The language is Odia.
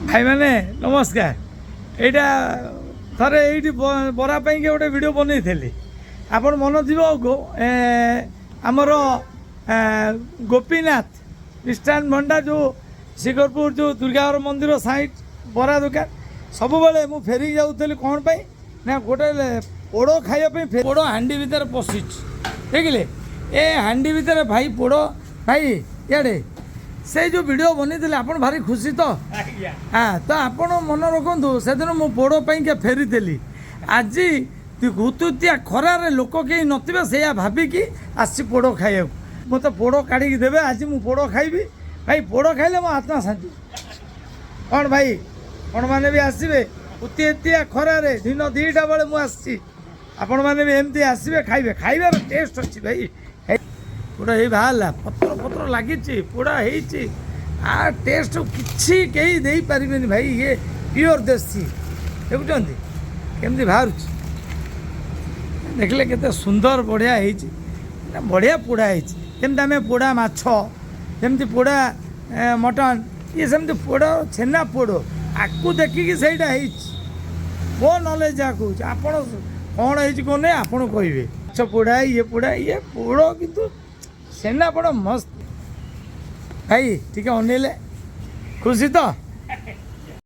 ଭାଇମାନେ ନମସ୍କାର। ଏଇଟା ଥରେ ଏଇଠି ବରା ପାଇଁକି ଗୋଟେ ଭିଡ଼ିଓ ବନେଇଥିଲି। ଆପଣ ମନ ଥିବ, ଆମର ଗୋପୀନାଥ ମିଷ୍ଟାନ ଭଣ୍ଡାର, ଯେଉଁ ଶିଖରପୁର, ଯେଉଁ ଦୁର୍ଗାଘର ମନ୍ଦିର ସାଇଟ୍ ବରା ଦୋକାନ। ସବୁବେଳେ ମୁଁ ଫେରିକି ଯାଉଥିଲି। କ'ଣ ପାଇଁ ନା ଗୋଟେ ପୋଡ଼ ଖାଇବା ପାଇଁ। ପୋଡ଼ ହାଣ୍ଡି ଭିତରେ ପଶିଛି, ଦେଖିଲେ? ଏ ହାଣ୍ଡି ଭିତରେ ଭାଇ ପୋଡ଼। ଭାଇ, ଇଆଡ଼େ ସେଇ ଯେଉଁ ଭିଡ଼ିଓ ବନେଇଥିଲେ, ଆପଣ ଭାରି ଖୁସି ତ? ଆଜ୍ଞା। ହଁ, ତ ଆପଣ ମନେ ରଖନ୍ତୁ, ସେଦିନ ମୁଁ ପୋଡ଼ ପାଇଁକା ଫେରିଥିଲି। ଆଜି ହୁତୁତିଆ ଖରାରେ ଲୋକ କେହି ନଥିବେ, ସେଇଆ ଭାବିକି ଆସିଛି ପୋଡ଼ ଖାଇବାକୁ। ମୋତେ ପୋଡ଼ କାଢ଼ିକି ଦେବେ, ଆଜି ମୁଁ ପୋଡ଼ ଖାଇବି। ଭାଇ, ପୋଡ଼ ଖାଇଲେ ମୋ ଆତ୍ମା ଶାନ୍ତି। କ'ଣ ଭାଇ, ଆପଣମାନେ ବି ଆସିବେ। ହୁତିହୁତିଆ ଖରାରେ ଦିନ 2ଟା ବେଳେ ମୁଁ ଆସିଛି। ଆପଣମାନେ ବି ଏମିତି ଆସିବେ, ଖାଇବେ। ଖାଇବାର ଟେଷ୍ଟ ଅଛି ଭାଇ। ପୋଡ଼ ହେଇ ବାହାରିଲା, ପତ୍ର ପତ୍ର ଲାଗିଛି, ପୋଡ଼ା ହେଇଛି। ଆ ଟେଷ୍ଟ କିଛି କେହି ଦେଇପାରିବେନି ଭାଇ। ଇଏ ପିଓର ଦେଶୀ। ଦେଖୁଛନ୍ତି କେମିତି ବାହାରୁଛି? ଦେଖିଲେ କେତେ ସୁନ୍ଦର ବଢ଼ିଆ ହେଇଛି ନା? ବଢ଼ିଆ ପୋଡ଼ା ହେଇଛି। ଯେମିତି ଆମେ ପୋଡ଼ା ମାଛ, ଯେମିତି ପୋଡ଼ା ମଟନ୍, ଇଏ ସେମିତି ପୋଡ଼ ଛେନା ପୋଡ଼। ଆକୁ ଦେଖିକି ସେଇଟା ହେଇଛି। ମୋ ନଲେଜ ଯାହା କହୁଛି, ଆପଣ କ'ଣ ହେଇଛି କ'ଣ ନାହିଁ ଆପଣ କହିବେ। ମାଛ ପୋଡ଼ା, ଇଏ ପୋଡ଼ା, ଇଏ ପୋଡ଼, କିନ୍ତୁ ଛେନାପୋଡ଼ ମସ୍ତ। ଭାଇ ଟିକେ ଅନେଇଲେ, ଖୁସି ତ?